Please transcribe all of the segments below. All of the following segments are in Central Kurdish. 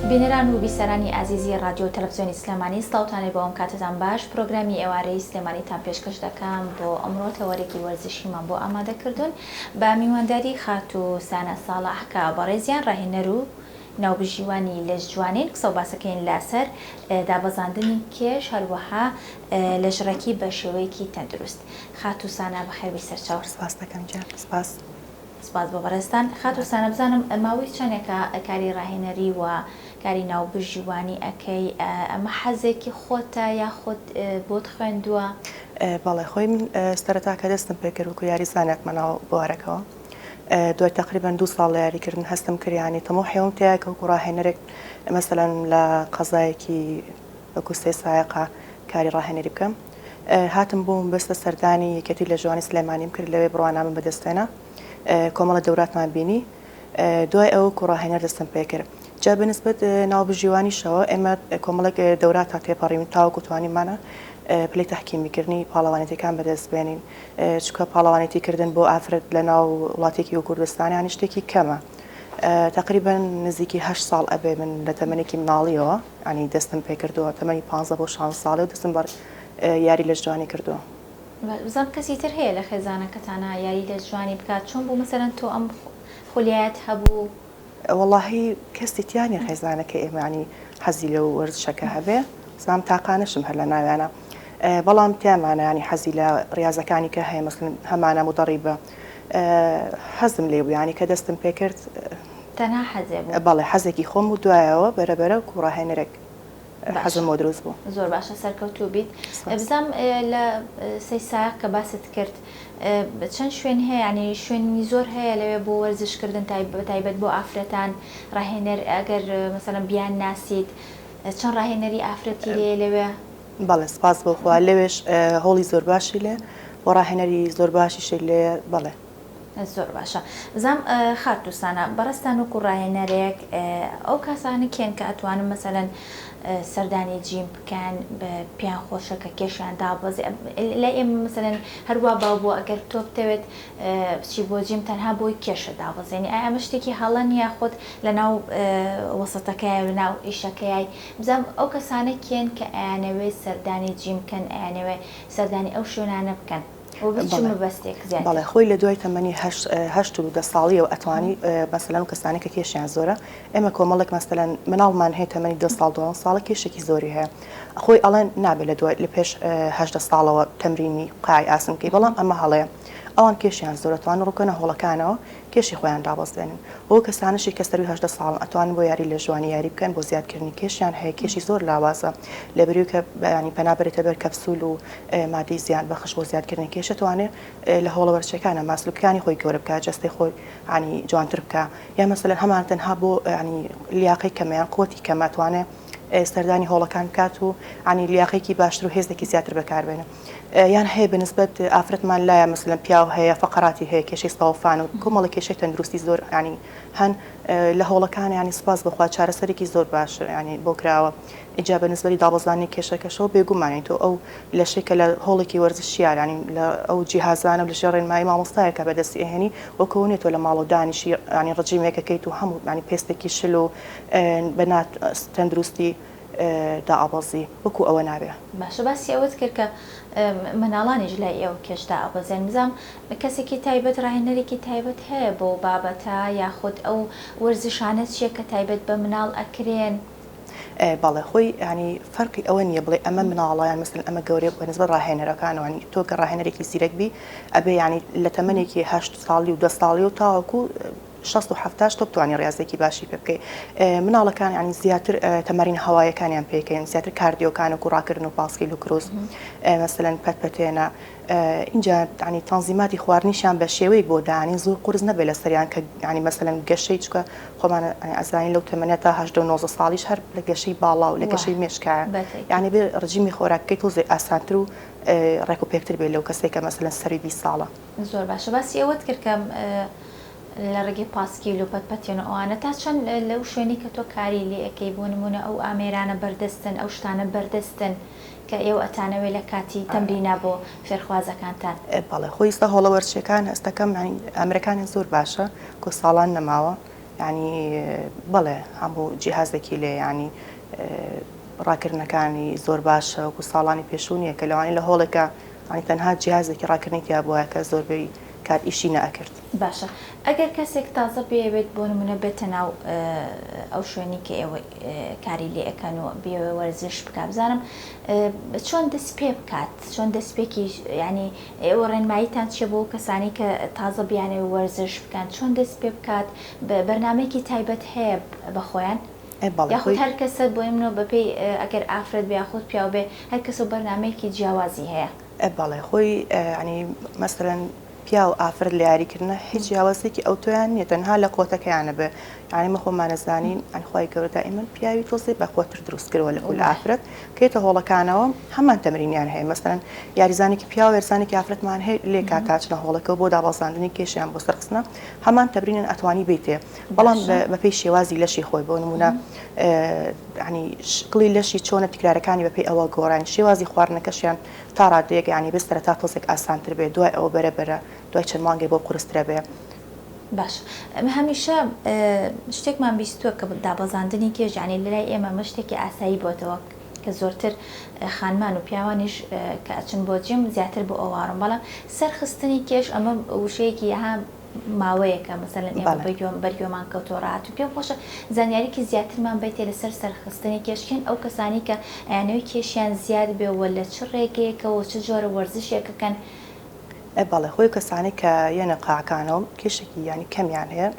بینەران و بیسەرانی ئازیزی ڕادیۆ و تەلەفزیۆنی سلێمانی سڵاوتان لێ بۆ ئەم کاتەتان باش پرۆگرامی ئێوارەی سلێمانیتان پێشکەش دەکەم بۆ ئەمڕۆ تەوەرێکی وەرزشیمان بۆ ئامادە کردوون بە میوانداری خاتوو سانا ساڵح کە بەڕێزیان ڕاهێنەر و ناوبژیوانی لەشجوانین قسە و باسەکەین لەسەر دابەزاندنی کێش هەروەها لەشڕێکی بە شێوەیەکی تەندروست. خاتوو سانا بەخێربێی سەرچاو. سپاس دەکەم گیان سپاس. سپاس بۆ بەڕێزتان. خاتوو سانا بزانم ماوەی چەنێکە کاری ڕاهێنەری و کاری ناوبژیوانی ئەکەی ئەمە حەزێکی خۆتە یاخود بۆت خوێندووە؟ بەڵێ خۆی من سەرەتا کە دەستم پێکرد وەکو یاریزان هاتمە ناو بوارەکەوە دوای تەقریبەن دوو ساڵ لە یاریکردن هەستم کرد یانی تەموحی ئەوم تیایە کە وەکو ڕاهێنەرێک مەسەلەن لە قەزایەکی وەکو سێ سایەقە کاری ڕاهێنەری بکەم هاتم بووم بەستە سەردانی یەکێتی لە ژوانی سلێمانیم کرد لەوێ بڕوانامەم بەدەستهێنا کۆمەڵە دەوراتمان بینی دوای ئەوە وەکو ڕاهێنەر دەستم پێکرد جا بە نسبەت ناوبژیوانیشەوە ئێمە کۆمەڵێک دەوراتا تێپەڕیون تاوەکو توانیمانە پلەی تەحکیمیکردنی پاڵەوانێتیەکان بەدەست بێنین چونکە پاڵەوانێتی کردن بۆ ئافرەت لە ناو وڵاتێکی وەک کوردستان یانی شتێکی کەمە تقریبا نزیکی هه ساڵ ئەبێ من لە تەمەنێکی مناڵیەوە ینی دەستم پێکردووە تەمەنی 15 بۆ 16 ساڵی و دەستم بەر یاری لە جوانی کردووە. بزانم کەسی تر هەیە لە خێزانەکەتانا یاری لە جوانی بکات چۆن بوو مەسەلەن تۆ ئەم خولیایەت هەبوو؟ وەڵاهی کەسی تیا نیە خێزانەکەی ئێمە یانی حەزی لەو وەرزشەکە هەبێ بەڵام تاقانەشم هەر لە ناویانە بەڵام تیامانە ینی حەزی لە ڕاضەکانی کە هەیە مەسن هەمانە مدەڕیبە حەزم لێ بوو ینی کە دەستم پێکرد تەنها حەزێ بوو بەڵێ حەزێکی خۆم و دوایەوە بەرەبەرە کوڕاهێنەرێک حەزم بۆ دروست بوو. زۆر باشە سەرکەوتوو بیت. بزانم لە سەی سایەق کە باست کرد چەند شوێن هەیە یانی شوێنی زۆر هەیە لەوێ بۆ وەرزش کردن بە تایبەت بۆ ئافرەتان ڕاهێنەر ئەگەر مەسەلەن بیان ناسیت چەند ڕاهێنەری ئافرەتی لێ لەوێ؟ بەڵێ سپاس بۆ خوا لەوێش هۆڵی زۆر باشی لێ و ڕاهێنەری زۆر باشیشی لێ بەڵێ. زۆر باشە بزانم خاتوو سانا بەڕێزتان وەکو ڕاهێنەرێک ئەو کەسانە کێن کە ئەتوانن مەسەلەن سەردانی جیم بکەن پێیان خۆشە کە کێشیان دابەزێ لای ئێمە مەسەلەن هەروا باو بووە ئەگەر تۆ بتەوێت بچی بۆ جیم تەنها بۆی کێشە دابەزێنی ئایا ئەمە شتێکی هەڵە نییە خۆت لەناو وەسەتەکەی و لەناو ئیشەکەی بزانم ئەو کەسانە کێن کە ئەیانەوێت سەردانی جیم بکەن ئەیانەوێت سەردانی ئەو شوێنانە بکەن بۆ چ مەبەستێک زیاتر؟ بەڵێ خۆی لە دوای تەمەنی هەشت و دە ساڵیەوە ئەتوانی مەسەلەن ئەو کەسانەی کە کێشیان زۆرە ئێمە کۆمەڵێک مەسەلەن مناڵمان هەیە تەمەنی دە ساڵ دوانزە ساڵە کێشێکی زۆری هەیە خۆی ئەڵێن نابێت لە دوای لە پێش 18 ساڵەوە تەمرینی قای ئاسن بکەی بەڵام ئەمە هەڵەیە ئەوان کێشیان زۆرە توان ڕووکەنە هۆڵەکانەوە کێشی خۆیان دابەزێنن بۆ کەسانشی کە سەروی 18 ساڵن ئەتوانن بۆ یاری لە ژوانی یاری بکەن بۆ زیادکردنی کێشیان هەیە کێشی زۆر لاوازە لە بریو کە بەیانی پەنا بەرێتە بەر کەپسول و مادەی زیان بەخش بۆ زیادکردنی کێش ئەتوانێ لە هۆڵە وەرزشیەکانا ماسولکەکانی خۆی گەورە بکا جەستەی خۆی یانی جوانتر بکا یا مەسەلەن هەمان تەنها بۆ یانی لیاقەی کەمە یان قوتی کەمە ئەتوانێ سەردانی هۆڵەکان بکات و ینی لیاقێکی باشتر و هێزێکی زیاتر بەکاربێنە یان هەیە بە نسبەت ئافرەتمان لایە مەسەلەن پیاو هەیە فەقەراتی هەیە کێشەی سەوفان و کۆمەڵە کێشەی تەندروستی زۆر ینی هەن لە هۆڵەکان ینی سپاس بەخوا چارەسەرێکی زۆر باش ینی بۆ کراوە ئینجا بە نسبەتی دابەزاندنی کێشەکەشەوە بێگومان یانی تۆ ئەو لەشەی کە لە هۆڵێکی وەرزشییە یانی لە ئەو جیهازانە و لە ژێر ڕێنمایی مامۆستایەکە بە دەستی ئەهێنی وەک ئەوە نیە تۆ لە ماڵەوە دانیشی یانی ڕجیمێک ئەکەیت و هەموو یانی پێستێکی شل و بە نا تەندروستی دائەبەزی وەکو ئەوە نابێ. باشە باسی ئەوەت کرد کە مناڵانیش لای ئێوە کێش دائەبەزێن بزانم کەسێکی تایبەت ڕاهێنەرێکی تایبەت هەیە بۆ بابەتە یاخود ئەو وەرزشانە چیە کە تایبەت بە مناڵ ئەکرێن؟ بەڵێ خۆی یانی فەرقی ئەوە نییە بڵێ ئەمە مناڵە یان مەسەلەن ئەمە گەورەیە بە نسبەت ڕاهێنەرەکانەوە یانی تۆ کە ڕاهێنەرێکی زیرەک بی ئەبێ یانی لە تەمەنێکی هەشت ساڵی و دە ساڵی و تاوەکو شەست و حەفتاش تۆ بتوانی ڕاضێکی باشی پێ بکەی مناڵەکان ینی زیاتر تەمارین هەوایەکانیان پێکەین زیاتر کاردیۆکان و ڕاکردن و پاسکیل و کروز مەسەلەن پەت پەتێنە ئینجا یانی تەنزیماتی خواردنیشیان بە شێوەیەک بۆ دانین زۆر قورس نەبێت لەسەریان کە یانی مەسەلەن گەشەی چونکە خۆمان یانی ئەزانین لەو تەمەنە تا 18 و 19 ساڵیش هەر لە گەشەی باڵا و لە گەشەی مێشکایە یانی بێ ڕژیمی خۆراکەکەی تۆزێ ئاسانتر و ڕێک و پێکتر بێت لەو کەسێک کە مەسەلەن سەروی 20 ساڵە. زۆر باشە باسی ئەوەت کرد کە لە ڕێگەی پاسکیل و پەتپەتێن و ئەوانە تا چەند لەو شوێنەی کە تۆ کاری لێ ئەکەی بۆ نموونە ئەو ئامێرانە بەردەستن ئەو شتانە بەردەستن کە ئێوە ئەتانەوێ لە کاتی تەمرینا بۆ فێرخوازەکانتان. بەڵێ خۆی ئیستا هۆڵە وەرزشیەکان هەستەکەم یانی ئامێرەکانیان زۆر باشە کۆ ساڵان نەماوە. یانی بەڵێ هەموو جیهازێکی لێ یانی ڕاکردنەکانی زۆر باشە وەکو ساڵانی پێشوو نییە کە لەوانەیە لە هۆڵێکا یانی تەنها جیهازێکی ڕاکردنی تیا بوایە کە زۆربەی کات ئیشی نەئەکرد. باشە ئەگەر کەسێک تازە بیەوێت بۆ نمونە بێتە ناو ئەو شوێنەی کە ئێوە کاری لێ ئەکەن و بیەوێ وەرزش بکا بزانم چۆن دەست پێ بکات چۆن دەستپێکی یانی ئێوە ڕێنماییتان چیە بۆ ئەو کەسانەی کە تازە بیانەوێ وەرزش بکەن چۆن دەست پێ بکات بەرنامەیەکی تایبەت هەیە بە خۆیان ئێ بەڵێ یاخود خۆی. هەر کەسە بۆ منۆ بەپێی ئەگەر ئافرەت بێ یاخود پیاو بێ هەر کەسە و بەرنامەیەکی جیاوازی هەیە. ئێ بەڵێ خۆی یانی مەسەلەن پیاو ئافرەت لە یاری کردنا هیچ جیاوازیەکی ئەوتۆیان نیە تەنها لە قوتەکەیانە بێ یانی ئێمە خۆمان ئەزانین یانی خوای گەورە دائیمەن پیاوی تۆزێ بە قوتر دروست کردوە لە کول ئافرەت کەیتە هۆڵەکانەوە هەمان تەمرینیان هەیە مەسەلەن یاریزانێکی پیاو یاریزانێکی ئافرەتمان هەیە لێ کات تاچنە هۆڵەکەوە بۆ دابەزاندنی کێشیان بۆ سەرخستنە هەمان تەمرینیان ئەتوانی بیتێ بەڵام بەپێی شێوازی لەشی خۆی بۆ نمونە ینی شکڵی لەشی چۆنە تکرارەکانی بەپێی ئەوە گۆڕانی شێوازی خواردنەکەشیان تا ڕادەیەک یانی بێ سەرەتا تۆزێک ئاسانتر بێ دوای ئەوە بەرە بەرە دوای چەند مانگێک بۆ قورسترە بێ. باشە هەمیشە شتێکمان بیستووە کە دابەزاندنی کێش یانی لەلای ئێمە ئەمە شتێکی ئاسایی بۆتەوە کە زۆرتر خانمان و پیاوانیش کە ئەچن بۆ جیم زیاتر بۆ ئەوە ئەڕۆن بەڵام سەرخستنی کێش ئەمە وشەیەکی ها ماوەیەکە مەسەلەن ئێمە بەڵێ. بە گوێم بەر گوێمان کەوتووە ڕاهاتوو پێم خۆشە زانیاریکی زیاترمان بەیتێ لەسەر سەرخستنی کێش کێن ئەو کەسانەی کە ئەیانەوێ کێشیان زیاد بێ وە لە چ ڕێگەیەکەوە و چ جۆرە وەرزشێک ئەکەن؟ ئێ بەڵێ خۆی کەسانەی کە یەنە قاعەکانەوە کێشێکی یانی کەمیان هەیە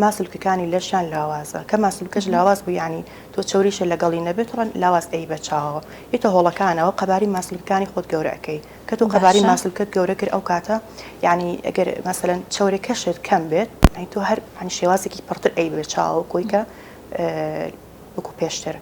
ماسولکەکانی لەشیان لاوازە کە ماسولکەش لاواز بوو یانی تۆ چەوریشە لەگەڵی نەبێت ڕەن لاواز ئەی بە چاوەوە یەتە هۆڵەکانەوە قەباری ماسولکەکانی خۆت گەورە ئەکەی کە تۆ قەبارەی باشە. ماسولکەت گەورە کرد ئەو کاتە یانی ئەگەر مەسەلەن چەورەکەشت کەم بێت یانی تۆ هەر یانی شێوازێکی پڕتر ئەی بە چاوەوە کۆی کە وەکو پێشتر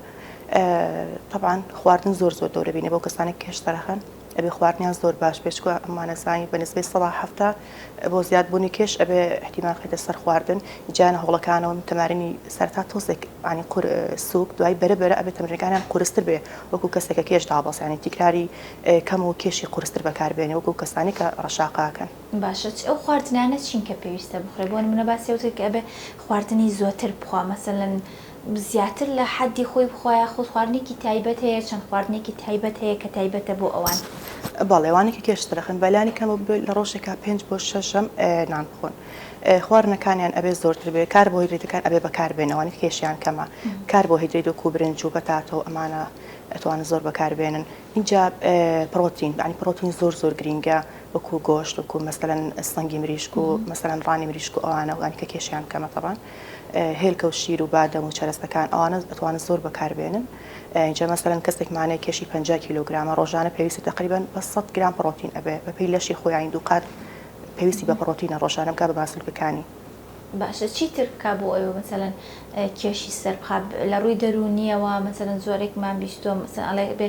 تەبعەن خواردن زۆر زۆر دەورە بینێ بۆ کەسانێک کێش سەرەخەن ئەبێ خواردنیان زۆر باش بێت چونکە ئەمانەزانی بە نسبەی 70% بۆ زیادبوونی کێش ئەبێ احتیمال خێتە سەر خواردن جیانە هۆڵەکانەوە تەمارینی سەرتا تۆزێک ینی قور سوک دوای بەرە بەرە ئەبێ تەمرینەکانیان قورستر بێ وەکو کەسێکە کێش دابەزێ ینی تیکراری کەم و کێشی قورستر بەکار بێنێ وەکو کەسانی کە ڕەشاقە ئەکەن. باشە چ ئەو خواردنانە چین کە پێویستە بخورێ بۆ نمونە باسی ئەوت کرد کە ئەبێ خواردنی زۆتر بخوا مەسەلەن زیاتر لە حەدی خۆی بخوا یاخود خواردنێکی تایبەت هەیە چەند خواردنێکی تایبەت هەیە کە تایبەتە بۆ ئەوان؟ بەڵێ ئەوانەی کە کێش دەخەن بەلانی کەمەوە بێ لە ڕۆژێکا پێنج بۆ شەش ژەم نان بخۆن خواردنەکانیان ئەبێ زۆرتر بێ کاربۆهیدرێتەکان ئەبێ بەکار بێن ئەوانەی کە کێشیان کەمە کاربۆهیدرێت وەکو برنج و پەتاتە و ئەمانە ئەتوانن زۆر بەکار بێنن ئینجا پڕۆتین یانی پڕۆتین زۆر زۆر گرینگە وەکو گۆشت وەکو مەسەلەن سنگی مریشک و مەسەلەن ڕانی مریشک و ئەوانە وانی کە کێشیان کەمە تەبان هێلکە و شیر و بادەم و چەرەسەکان ئەوانە ئەتوانن زۆر بەکار بێنن ئینجا مەسەلەن کەسێکمانەیە کێشی 50 کیلۆگرامە ڕۆژانە پێویستی تقریبا بە 100 گرام پڕۆتین ئەبێ بەپێی لەشی خۆیانی دووقات پێویستی بە پڕۆتینە ڕۆژانە بکا بە ماسولکەکانی. باشە چی تر بکا بۆ ئەوەی مەسەلەن کێشی سەر بخا لە ڕووی دەروونیەوە مەسەلەن زۆرێکمان بیستووە مەسەلەن ئەڵێ بێ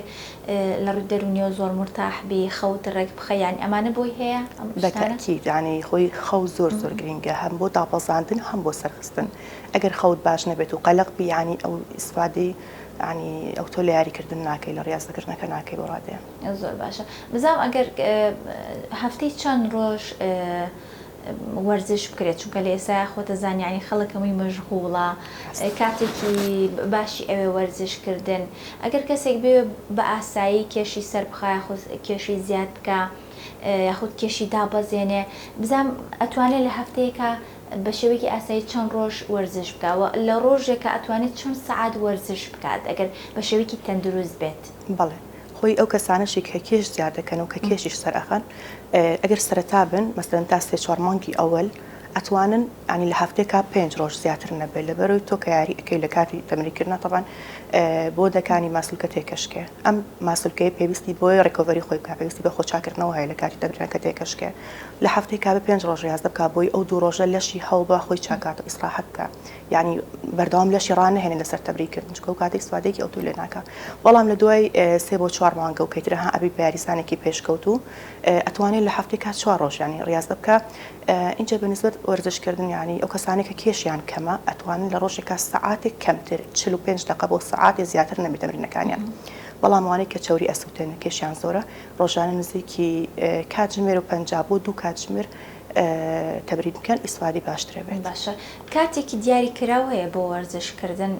لە ڕووی دەروونیەوە زۆر مورتاح بی خەوت ڕێک بخە یانی ئەمانە بۆی هەیە ئەم بە شتانە؟ تەئکید یانی خۆی خەو زۆر زۆر گرینگە هەم بۆ دابەزاندن هەم بۆ سەرخستن ئەگەر خەوت باش نەبێت و قەلەق بی یانی ئەو ئیسفادەی یانی ئەوتۆ لە یاری کردن ناکەی لە ڕیازەکردنەکە ناکەی بۆ ڕادەیە. زۆر باشە بزانم ئەگەر هەفتەی چەند ڕۆژ وەرزش بکرێت چونکە لە ئێستایا خۆتە زانی یانی خەڵک هەمووی مەشغوڵە کاتێکی باشی ئەوێ وەرزش کردن ئەگەر کەسێک بێ بە ئاسایی کێشی سەر بخا یاخود کێشی زیاد بکا یاخود کێشی دابەزێنێ بزانم ئەتوانێت لە هەفتەیەکا بە شێوەیەکی ئاسایی چەند ڕۆژ وەرزش بکا و لە ڕۆژێکا ئەتوانێت چەند سەعات وەرزش بکات ئەگەر بە شێوەیەکی تەندروست بێت؟ بەڵێ خۆی ئەو کەسانەشی کە کێش زیاد دەکەن و کە کێشیش سەر ئەخەن ئەگەر سەرەتا بن مەسەلەن تا سێ چوار مانگی ئەوەل ئەتوانن ینی لە هەفتەیەکا پێنج ڕۆژ زیاتر نەبێت لەبەرەوەی تۆ کە یاری ئەکەی لە کاتی تەمرینکردنا تەبعەن بۆ دەکانی ماسولکە تێکەشکێ ئەم ماسولکەیە پێویستی بۆیە recovery خۆی بکات پێویستی بە خۆچاکردنەوە هەیە لە کاتی تەمرینە کە تێکەشکێ لە هەفتەیەکا بە پێنج ڕۆژ ڕیازە بکات بۆی ئەو دوو ڕۆژە لەشی هەوڵ بە خۆی چاکات و ئیسراحەت بکات یانی بەردەوام لەشی ڕانەهێنێ لەسەر تەمرین کردن چونکە ئەو کاتە ئیسفادەیەکی ئەوتۆی لێ ناکا بەڵام لە دوای سێ بۆ چوار مانگە و کەیتر ها ئەبی بە یاریزانێکی پێشکەوتوو ئەتوانێت لە هەفتەیەکا چوار ڕۆژ یانی ڕیازە بکا ئینجا بە نسبەت وەرزش کردن یانی ئەو کەسانەی کە کێشیان کەمە ئەتوانن لە ڕۆژێکا سەعاتێک کەمتر 45 دەقە بۆ سەعاتێ زیاتر نەبێت تەمرینەکانیان بەڵام ئەوانەی کە چەوری ئەسووتێنن کێشیان زۆرە ڕۆژانە نزیکی کاتژمێر و 50 بۆ دوو کاتژمێر. تەمرین بکەن ئیسفادەی باشتر ئەبێت. باشە کاتێکی دیاری کراو هەیە بۆ وەرزش کردن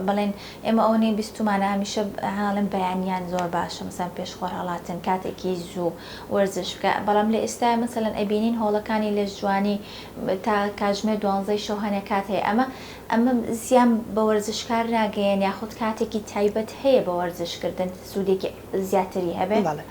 بڵێن ئێمە ئەوەنەی بیستومانە هەمیشە ئەڵێن بەیانیان زۆر باشە مەسەلەن پێش خۆر هەڵاتن کاتێکی زوو وەرزش بکە بەڵام لە ئێستایا مەسەلەن ئەبینین هۆڵەکانی لەشجوانی تا کاتژمێر دوانزەی شەو هەنێ کات هەیە ئەمە ئەمە زیان بە وەرزشکار ناگەیەن یاخود کاتێکی تایبەت هەیە بە وەرزش کردن سوودێکی زیاتری هەبێ؟ بەڵێ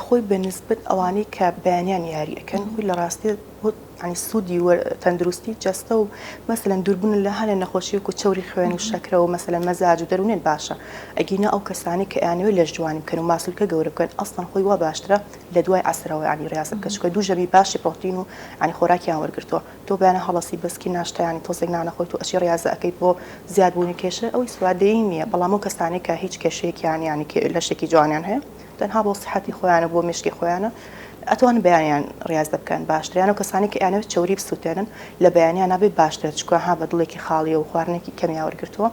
خۆی بە نیسبەت ئەوانەی کە بەیانیان یاری ئەکەن خۆی لە ڕاستی بۆ یانی سوودی وەر تەندروستی جەستە و مەسەلەن دووربوون لە هەنێ نەخۆشی وەکوو چەوری خوێن و شەکرە و مەسەلەن مەزاج و دەروونیان باشە ئەگینا ئەو کەسانەی کە ئەیانەوێت لەش جوانی بکەن و ماسولکە گەورە بکەن ئەسڵەن خۆی وا باشترە لە دوای عەسرەوە یانی ڕیازە بکەن چونکە دوو ژەمی باشی پڕۆتین و یانی خۆراکیان وەرگرتووە تۆ بەیانە هەڵەسی بەسکی ناشتا یانی تۆزێک نان ئەخۆیت و ئەچی ڕیازە ئەکەیت بۆ زیاد بوونی کێشە ئەو ئیسفادەی نییە بەڵام ئەو کەسانەی کە هیچ کێشەیەکیان یانی لەشێکی جوانیان هەیە تەنها بۆ سیحەتی خۆیان و بۆ مێشکی خۆیانە ئەتوانن بەیانیان ڕیازە بکەن باشترە یان ئەو کەسانەی کە ئەیانەوێت چەوری بسوتێنن لە بەیانیانا بێت باشترە چونکە ها بە دڵێکی خاڵیە و خواردنێکی کەمیان وەرگرتووە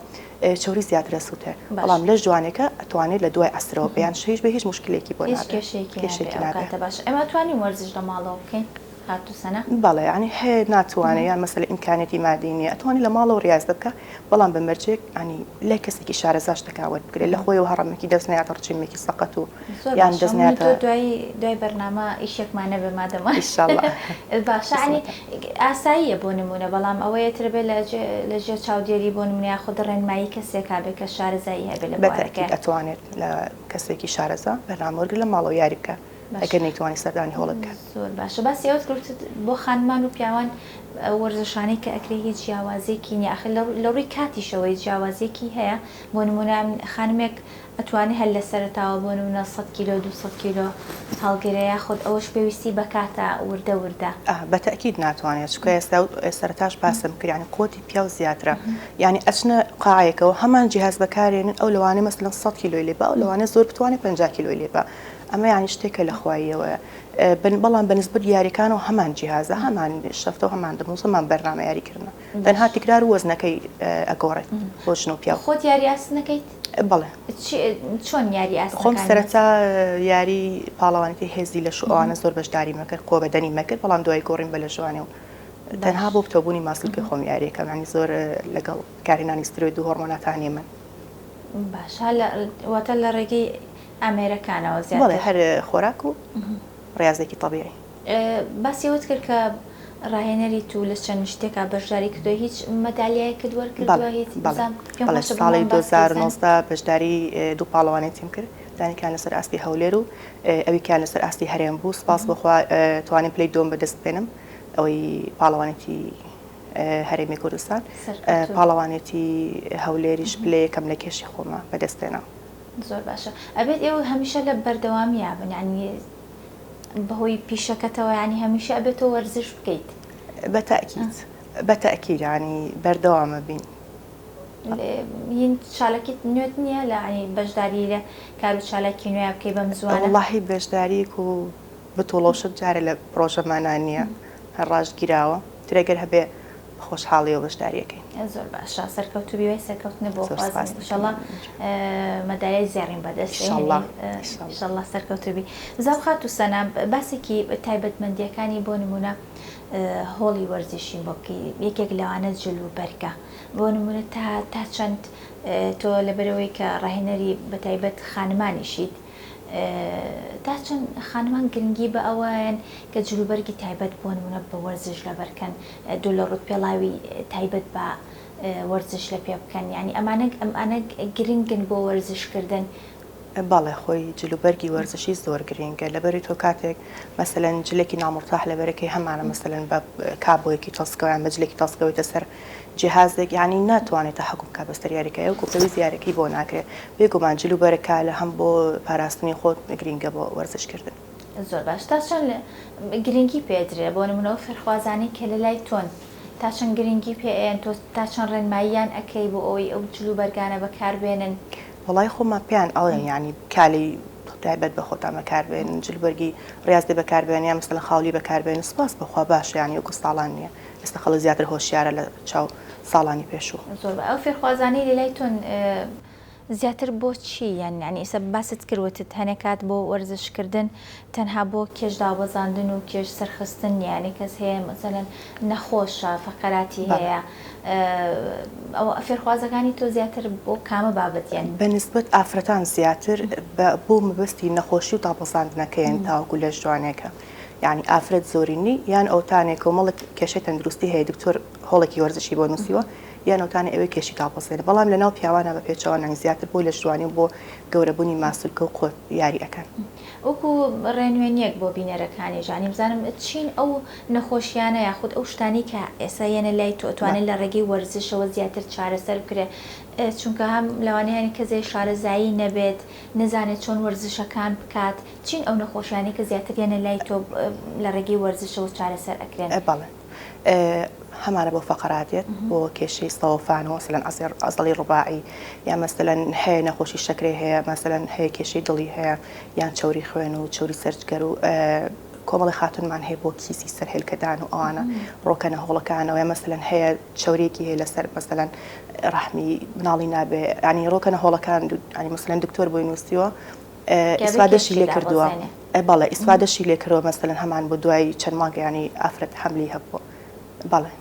چەوری زیاتر ئەسوتێ بەڵام لەش جوانێکە ئەتوانێت لە دوای عەسرەوە بێ یان شەویش بێ هیچ موشکیلەیەکی بۆ هیچ نابێ کێشەیەکی نابێ کێشەیەکی ئەو نابێ. کاتە باشە ئێمە ئەتوانین وەرزش لە ماڵەوە بکەین خاتوو سەنا؟ بەڵێ یانی هەیە ناتوانێ یان مەسەلەن ئیمکانیەتی مادی نیە ئەتوانێ لە ماڵەوە ڕیازە بکا بەڵام بە مەرجێک یانی لای کەسێکی شارەزا شتەکان وەربگرێ لە خۆیەوە هەڕەمەکی دەست نەیاتە ڕجیمێکی سەقەت و زۆر یان باشە دەست من و نەیاتە تۆ دوای دوای بەرنامە ئیشێکمان نەبێ مادەم ئیشەڵا باشە یانی قسمەتە. ئاساییە بۆ نموونە بەڵام ئەوەیە تر بێ لە جێ لە ژێر چاودێری بۆ نموونە یاخود ڕێنمایی کەسێکا بێ کە شارەزایی هەبێ لە بە تەئکید بوارەکەیا. ئەتوانێت لە کەسێکی شارەزا بەرنامە وەرگرێ لە ماڵەوە یاری بکا باشە ئەگەر نەیتوانی سەردانی هۆڵێ بکات. زۆر باشە باسی ئەوەت کرد وتت بۆ خانمان و پیاوان ئەو وەرزشانەی کە ئەکرێ هیچ جیاوازیەکی نیە ئاخر لە ڕووی کاتیشەوە هیچ جیاوازیەکی هەیە بۆ نموونە خانمێک ئەتوانێ هەر لە سەرەتاوە بۆ نموونە سەت کیلۆ 200 کیلۆ هەڵگرێ یاخود ئەوەش پێویستی بە کاتە وردە وردە؟ بە تەئکید ناتوانێت چونکە ئێستا سەرەتاش باسم کرد یانی قوتی پیاو زیاترە یانی ئەچنە قاعەیەکەوە هەمان جیهاز بەکارێنن ئەو لەوانەیە مەسەلەن سەت کیلۆی لێ با ئەو لەوانەیە زۆر بتوانێت 50 کیلۆی لێ با ئەمە یانی شتێکە لە خواییەوەیە بەڵام بە نسبەت یاریەکانەوە هەمان جیهازە هەمان شەفتە و هەمان دەموز هەمان بەرنامە یاریکردنە تەنها تکرار و وەزنەکەی ئەگۆڕێت بۆ ژن و پیاو. خۆت یاری ئاسن ئەکەیت؟ بەڵێ. چۆن یاری ئاسنەکانی؟ خۆم سەرەتا یاری پاڵەوانێتی هێزی لەش و ئەوانە زۆر بەشداریم ئەکرد قوە بەدەنیم ئەکرد بەڵام دوای گۆڕیم بە لەشوانی و تەنها بۆ پتەوبوونی ماسولکەی خۆم یاریەکەم یانی زۆر لەگەڵ بەکارهێنانی سترۆید و هۆڕمۆناتان نیە من. باشە واتە لە ڕێگەی ئامێرەکانەوە زیاتر؟ بەڵێ هەر خۆراک و ڕیازێکی تەبیعی. باسی ئەوەت کرد کە ڕاهێنەریت و لە چەند شتێکا بەشداری کردووە هیچ مەدالیایەکت وەرگرتووە هیچ بەڵێ بەڵێ ساڵی 2019 بەشداری دوو پاڵەوانێتیم کرد دانیکان لەسەر ئاستی هەولێر و ئەویکیان لەسەر ئاستی هەرێم بوو سپاس بۆخوا توانیم پلەی دووەم بەدەست بێنم ئەوەی پاڵەوانێتی هەرێمی کوردستان پاڵەوانێتی هەولێریش پلەی یەکەم لە کێشی خۆمە بەدەست هێنا. زۆر باشە ئەبێت ئێوە هەمیشە لە بەردەوامییا بن یانی بەهۆی پیشەکەتەوە یانی هەمیشە ئەبێت تۆ وەرزش بکەیت. بە تەئکید بە تەئکید یانی بەردەوام ئەبین. هین چالاکیت نوێت نییە لە یانی بەشداری لە کار و چالاکی نوێ بکەی بەم زووانە؟ وەڵاهی بەشداریەک و بتوڵە و شت جارێ لە پڕۆژەمانا نییە هەر ڕاشگیراوە تر ئەگەر هەبێ بە خۆشحاڵیەوە بەشداری ئەکەین. زۆر باشە سەرکەوتوبی وای سەرکەوتنت بۆ زۆر خوازم سپاست ئیشەڵا دەکەم. مەدالیای زێڕین بەدەست ئیشەڵا ئەهێنی ئیشەڵا. ئیشەڵا سەرکەوتوبی. بزانم خاتوو سەنا باسێکی تایبەتمەندیەکانی بۆ نمونە هۆڵی وەرزشیم بۆ بکەی یەکێک لەوانە جل و بەرگە بۆ نمونە تا تا چەند تۆ لەبەرئەوەی کە ڕاهێنەری بەتایبەت خانمانیشیت تا چەند خانمان گرنگی بە ئەوەیەن کە جلوبەرگی تایبەت بۆ نمونە بە وەرزش لەبەر کەن دوو لە ڕوت پێڵاوی تایبەت بە وەرزش لە پێ بکەن یانی ئەمانە ئەمانە گرنگن بۆ وەرزش کردن. بەڵێ خۆی جلوبەرگی وەرزشی زۆر گرینگە لەبەری تۆ کاتێک مەسەلەن جلێکی نامورتاح لەبەرەکەی هەمانە مەسەلەن بە کابۆیەکی تەسکەوە یان بە جلێکی تەسکەوەیتە سەر جیهازێک یانی ناتوانێت تەحەکوم بکات بەسەر یاریکەی وەکو پێویست یاریەکەی بۆ ناکرێت بێگومان جل و بەرگ کالە هەم بۆ پاراستنی خۆت گرینگە بۆ وەرزش کردن. زۆر باش تا چەند گرنگی پێ ئەدرێ بۆ نمونە ئەو فێرخوازانەی کە لە لای تۆن تا چەند گرنگی پێ ئەیەن تۆ تا چەند ڕێنماییان ئەکەی بۆ ئەوەی ئەو جل و بەرگانە بەکار بێنن؟ وەڵای خۆمان پێیان ئەڵێن یانی کالەی تایبەت بە خۆتان بەکار بێنن جل بەرگی ڕیازی بەکار بێنن یان مەسەلەن خاولی بەکار بێنن سوپاس بۆ خوا باشە یانی وەکو ساڵان نییە ئێستا خەڵک زیاتر هۆشیارە لە چاو ساڵانی پێشوو. زۆر با ئەو فێرخوازانەی لەلای تۆن. زیاتر بۆ چی یان یانی ئیسە باست کرد وتت هەنێ کات بۆ وەرزش کردن تەنها بۆ کێش دابەزاندن و کێش سەرخستن نیە یانی کەس هەیە مەسەلەن نەخۆشە فەقەراتی هەیە ئەوە فێرخوازەکانی تۆ زیاتر بۆ کامە بابەت یەن؟ بە نسبەت ئافرەتان زیاتر بە بۆ مەبەستی نەخۆشی و دابەزاندنەکەیەن تاوەکو لەش جوانێکە یانی ئافرەت زۆرینی یان ئەوتانێ کۆمەڵێک کێشەی تەندروستی هەیە دکتۆر هۆڵێکی وەرزشی بۆ نووسیوە یان ئەوتانێ ئەوێ کێشی دابەزێنێ بەڵام لەناو پیاوانە بە پێچەوانە یانی زیاتر بۆ لەشجوانی و بۆ گەورەبوونی ماسولکە و قوت یاری ئەکەن. وەکو ڕێنوێنیەک بۆ بینەرەکانیش یانی بزانم چین ئەو نەخۆشیانە یاخود ئەو شتانەی کە ئێستا یەنە لای تۆ ئەتوانێت لە ڕێگەی وەرزشەوە زیاتر چارەسەر بکرێ چونکە هەم لەوانەیە هەنێ کەسێ شارەزایی نەبێت نەزانێت چۆن وەرزشەکان بکات چین ئەو نەخۆشیانەی کە زیاتر یەنە لای تۆ لە ڕێگەی وەرزشەوە چارەسەر ئەکرێن؟ بەڵێ هەمانە بۆ فەقەرات دێت بۆ کێشەی سەوەفان و مەسەلەن عەزەڵی ڕوباعی یان مەسەلەن هەیە نەخۆشی شەکرەی هەیە مەسەلەن هەیە کێشەی دڵی هەیە یان چەوری خوێن و چەوری سەر جگەر و کۆمەڵی خاتونمان هەیە بۆ کیسی سەر هێلکەدان و ئەوانە ڕۆکەنە هۆڵەکانەوە یا مەسەلەن هەیە چەورێکی هەیە لەسەر مەسەلەن ڕەحمی مناڵی نابێ ینی ڕۆکەنە هۆڵەکان ینی مەسەلەن دکتۆر بۆی نووسیوە ئیسفادەشی لێ کردووە بەڵێ ئیسفادەشی لێ کردووە مەسەلەن هەمان بۆ دوای چەند مانگ ینی ئافرەت حەملی هەبووە بەڵێ.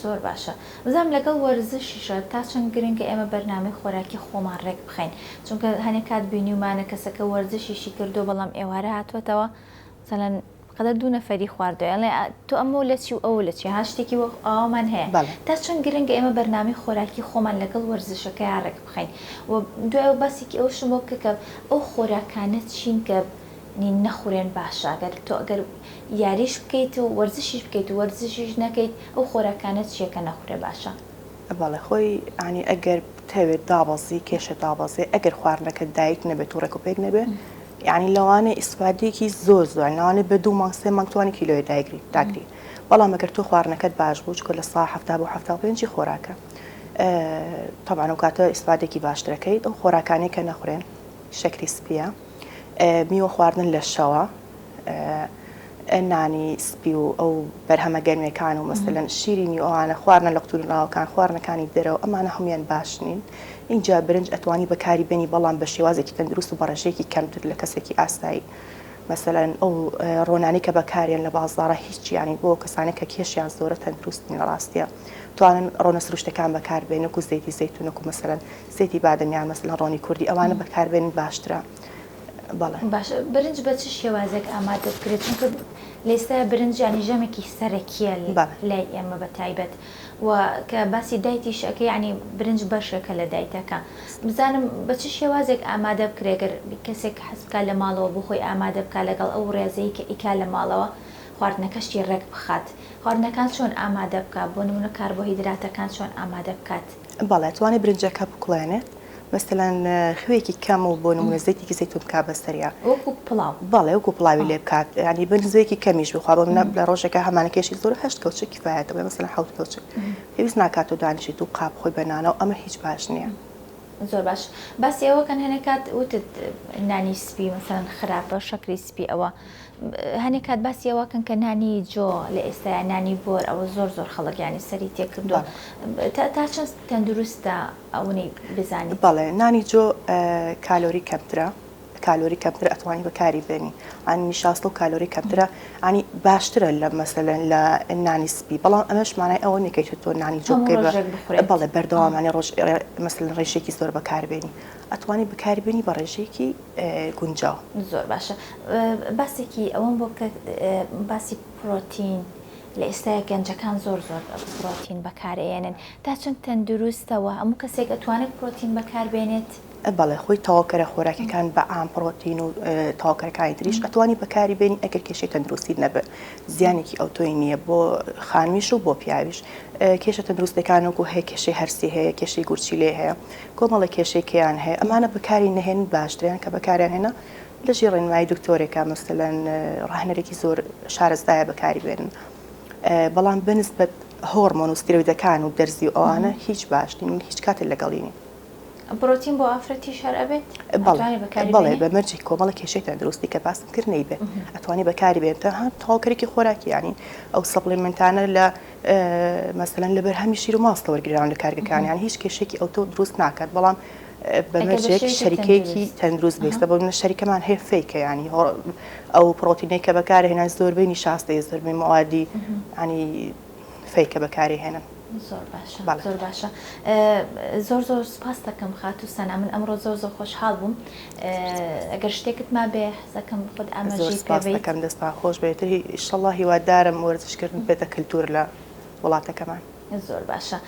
زۆر باشە بزانم لەگەڵ وەرزشیشە تا چەند گرنگە ئێمە بەرنامەی خۆراکی خۆمان ڕێک بخەین چونکە هەنێ کات بینیومانە کەسەکە وەرزشیشی کردووە بەڵام ئێوارە هاتووەتەوە مەسەلەن قەدەر دوو نەفەری خواردووە ئەڵێ تۆ ئەمەو لە چی و ئەوە لە چی ها شتێکی وەک ئاوامان هەیە بەڵێ. تا چەند گرنگە ئێمە بەرنامەی خۆراکی خۆمان لەگەڵ وەرزشەکەیا ڕێک بخەین و دوای ئەوە باسێکی ئەوەشم بۆ بکە کە ئەو خۆراکانە چین کە نی نەخورێن باشە گەر تۆ ئەگەر یاریش بکەیت و وەرزشیش بکەیت و وەرزشیش نەکەیت ئەو خۆراکانە چیە کە نەخورێ باشە؟ بەڵێ خۆی یانی ئەگەر بتەوێت دابەزی کێشت دابەزێ ئەگەر خواردنەکەت دایت نەبێت و ڕێک و پێک نەبێ یانی لەوانەیە ئیسفادەیەکی زۆر زۆر لەوانەیە بە دوو مانگ سێ مانگ توانی کیلۆیە دایگری داگری بەڵام ئەگەر تۆ خواردنەکەت باش بوو چونکە لە سا 70 بۆ 75 خۆراکە تەبعەن ئەو کاتە ئیسفادێکی باشترەکەیت ئەو خۆراکانەی کە نەخورێن شەکری سپیە میوە خواردن لە شەوە نانی سپی و ئەو بەرهەمە گەنمێکان و مەسەلەن شیرینی و ئەوانە خواردنە لە قوتونراوەکان خواردنەکانی دەرەوە ئەمانە هەموویان باش نین ئینجا برنج ئەتوانی بەکاری بێنی بەڵام بە شێوازێکی تەندروست و بە ڕێژەیەکی کەمتر لە کەسێکی ئاسایی مەسەلەن ئەو ڕۆنانەی کە بەکاریان لە بازاڕە هیچ یانی بۆ کەسانێک کە کێشیان زۆرە تەندروست نین لە ڕاستیە توانن ڕۆنە سروشتەکان بەکاربێن وەکو زەیتی زەیتون وەکو مەسەلەن زەیتی بادەم یان مەسەلەن ڕۆنی کوردی ئەوانە بەکاربێنن باشترە. بەڵێ. باشە برنج بە چ شێوازێک ئامادە بکرێت چونکە لە ئێستایا برنج یانی ژەمێکی سەرەکیە لای ئێمە بە تایبەت و کە باسی دایتیش ئەکەی یانی برنج بەشێکە لە دایتەکە بزانم بە چ شێوازێک ئامادە بکرێت گەر کەسێک حەز بکات لە ماڵەوە بۆ خۆی ئامادە بکات لەگەڵ ئەو ڕێزەی کە ئیکا لە ماڵەوە خواردنەکەشی ڕێک بخات خواردنەکان چۆن ئامادە بکات بۆ نمونە کاربۆهیدراتەکان چۆن ئامادە بکات؟ بەڵێ توانێ برنجەکە بکوڵێنێت مەسەلەن خوێکی کەم و بۆ نمونە زەیتێکی زەیتون بکا بەسەریا. وەکو پڵاو. بەڵێ وەکو پڵاوی لێ بکات یانی بن زەیتی کەمیش بخوا بۆ منە لە ڕۆژێکا هەمانە کێشی زۆرە هەشت کەوچک کیفایەتە بڵێ مەسەلەن حەوت کەوچک پێویست ناکات تۆ دانیشیت دوو قاپ خۆی بە نانەوە ئەمە هیچ باش نییە. زۆر باش باسی ئەوە کەن هەنێ کات وتت نانی سپی مەسەلەن خراپە شەکری سپی ئەوە هەنێ کات باسی ئەوە کەن کە نانی جۆ لە ئێستایا نانی بۆر ئەوە زۆر زۆر خەڵک یانی سەری تێکردووە تا چەند تەندروستە ئەونەی بزانیت؟ بەڵێ نانی جۆ کالۆری کەمترە کالۆری کەمتر ئەتوانی بەکاری بێنی ئانی نیشاستە و کالۆری کەمترە ئانی باشترە لە مەسەلەن لە نانی سپی بەڵام ئەمەش مانای ئەوە نییە کە تۆ نانی جۆ بکەی بە بەڵێ بەردەوام ینی ڕۆژ مەسەلەن ڕێژەیەکی زۆر بەکاربێنی ئەتوانی بەکاری بێنی بە ڕێژەیەکی گونجاو. زۆر باشە باسێکی ئەوەم بۆ بکە باسی پرۆتین لە ئێستایا گەنجەکان زۆر زۆر پرۆتین بەکارئەیەنن تا چەند تەندروستە وە هەموو کەسێک ئەتوانێت پرۆتین بەکاربێنێت؟ بەڵێ خۆی تەواوکەرە خۆراکیەکان بە عام پڕۆتین و تەواوکەرەکانی تریش ئەتوانی بەکاری بێنی ئەگەر کێشەی تەندروستیت نەبێ زیانێکی ئەوتۆی نییە بۆ خانمیش و بۆ پیاویش کێشە تەندروستەکان وەکو هەیە کێشەی هەرسی هەیە کێشەی گورچیلەی هەیە کۆمەڵە کێشەی کەیان هەیە ئەمانە بەکاری نەهێن باشتریان کە بەکاریان هێنا لەژێر ڕێنمایی دکتۆرێکە مەسەلەن ڕاهێنەرێکی زۆر شارەزایە بەکاری بێنن بەڵام بەنسبەت هۆڕمۆن و ستیرۆیدەکان و دەرزی و ئەوانە هیچ باش نین من هیچ کاتێک لەگەڵی نیم. پڕۆتین بۆ ئافرەتیش هەر ئەبێت؟ بەڵێ بەڵێ بە مەرجێک کۆمەڵە کێشەی تەندروستی کە باسم کرد نەیبێت ئەتوانی بەکاری بێنێت تەنها تەواوکەرێکی خۆراکی یانی ئەو supplement انە لە مەسەلەن لە بەرهەمی شیر و ماستە وەرگیراون لە کارگەکان یان هیچ کێشێکی ئەوتۆ دروست ناکات بەڵام. بە مەرجێک شەریکەیەکی تەندروست بێ ئێستا بۆ نمونە شەریکەمان هەیە fake ە یانی ئەو پڕۆتینەی کە بەکارهێنان زۆربەی نیشاستەیە زۆربەی مەوادی ینی fake ە بەکاری هێنن. زۆر باشە زۆر باشە زۆر زۆر سپاس دەکەم خاتوو سەنا من ئەمڕۆ زۆر زۆر خۆشحاڵ بووم ئەگەر شتێکت مابێ حەزەکەم خۆت ئاماژەی پێ بەیت. زۆر سپاس دەکەم دەستان خۆش بێت ئیشەڵا هیوادارم وەرزشکردن بێتە کلتور لە وڵاتەکەمان. زۆر باشە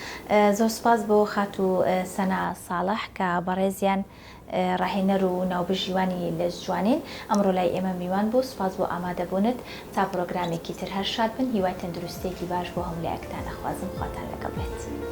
زۆر سوپاس بۆ خاتوو سەنا ساڵح کە بەڕێزیان ڕاهێنەر و ناوبژیوانی لەشجوانین ئەمڕۆ لای ئێمە میوان بوو سوپاس بۆ ئامادەبوونت تا پڕۆگرامێکی تر هەر شاد بن هیوای تەندروستیەکی باش بۆ هەموو لایەکتان ئەخوازم خواتان لەگەڵ بێت.